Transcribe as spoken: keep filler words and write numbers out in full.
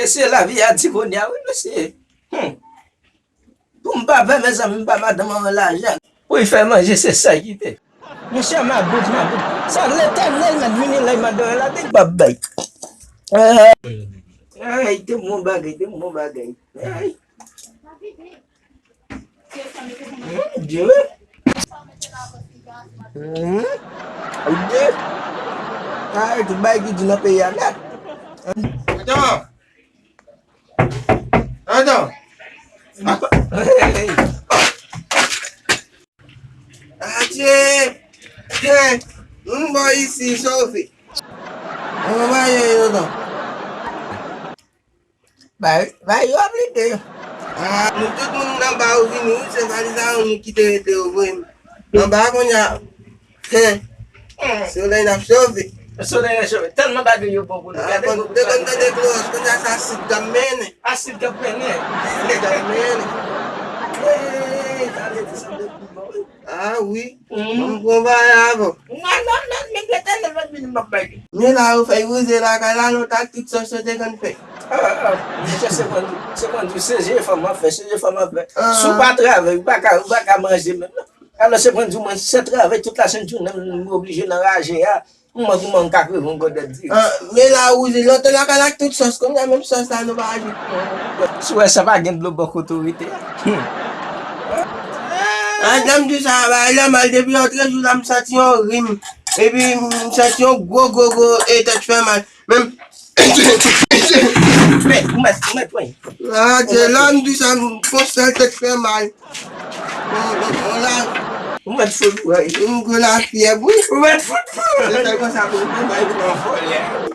Se lavi a di kounye a, wi, mesye. Hmm. Pou m pa fè, mezanmi, m ba madanm mwen lajan. Pou l fè manje, se sa ki te. Monchè, mabout, mabout. Sa Letènèl mèt vini la, madanm la te pa bay. Ay, te bon bagay, te bon bagay. Ay. Mon Dieu. Hmm? Mon Dieu. Ay, tout bagay ki di nan peyi a nèt. Atann. Atann. Atye! Hey! Moun bò isi, sofe. Mwen pa ye yo non. Bay, bay yo ap lide. Ah, nou tout moun nan ba ou vini, wi, se valiz a nou ki te rete yo voye m. Anba kounye a, hen, solèy n ap sofe. Solèy n ap sofe. Tèlman bagay yo bon pou nou. Ah, gade bon, te konn tande klowòs, kounye a se asid k ap mennen. Asid k ap mennen. Asid k ap mennen. Hey, sa vle di sa vle pi bon, wi. Ah, wi. Mhm. M pran bagay avè w. Non, non, non, men Letènèl mèt vini m ap bay li. Men la, ou fè rize lakay la, lontan ak tout sòs yo te konn fè. Ah, ah, ah. Monchè, se konn, se konn di, se je fanm ap fè, se je fanm ap fè. Ah. Si w pa travay, ou pa ka, ou pa ka manje menm, non. Alò, se konn di, mwen, se travay tout la sent jounen, m oblije nan raje a. Mwen, kouman m ka kreve yon gòdèt di? Ah, men la, ou di, lontan lakay la ak tout sòs, kounye a menm sòs la, nou pa ajoute. Si w wè sa pa gen dlo bò kote w rete a. Hmm. Ah, jan m di sa, bagay la mal depi yon trè jou la, m santi yon rim. Epi m santi yon gwo, gwo, gwo, e tèt fè mal. Menm. Mèt, mèt, mèt, mèt. Ah, se la m di sa, m fon sèl tèt fè mal. M, m, m la. Ou mèt fout, wi. M gwo lafyèv, wi. Ou mèt fout, fout. Se sèl konsa pou m bay pou m fò, yeah.